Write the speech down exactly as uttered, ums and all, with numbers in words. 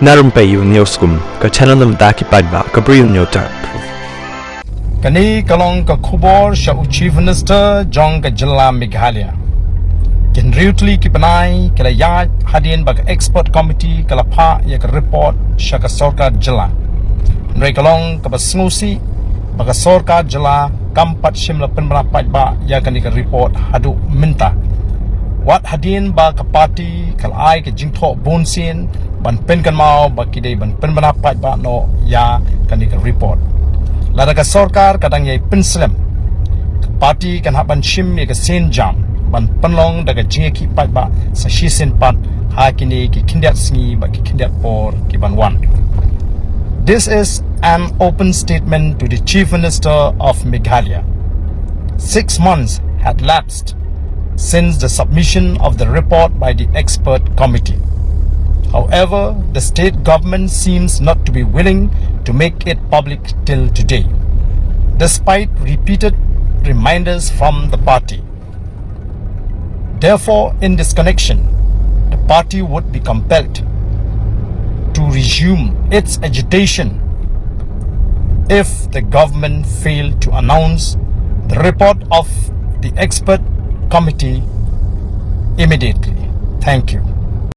Na rympei ïa u News Kum, ka channel na bynta ki paidbah, ka Bri u News Tap. Kane ka long ka khubor sha u Chief Minister jong ka jylla Meghalaya. Ki hynriew tylli ki bnai ki la ïaid hadien ba ka expert committee ka la phah ïa ka report sha ka sorkar jylla. Hynrei ka long kaba sngewsih ba ka sorkar jylla kam pat shym la pynbna paidbah ïa kane ka report haduh mynta. Wat hadien ba ka party ka la ai ka jingthoh bunsien ban pynkynmaw ba ki dei ban pynbna paidbah noh ïa kane ka report. Lada ka sorkar ka dang ïai pynslem, ka party kan hap ban shim ïa ka sienjam ban pynlong da ka jingïakhih paidbah sa shisien pat ha kine ki khyndiat sngi bad ki khyndiat por ki ban wan. This is an open statement to the Chief Minister of Meghalaya. Six months had lapsed since the submission of the report by the expert committee. However, the state government seems not to be willing to make it public till today, despite repeated reminders from the party. Therefore, in this connection, the party would be compelled to resume its agitation if the government failed to announce the report of the expert committee immediately. Thank you.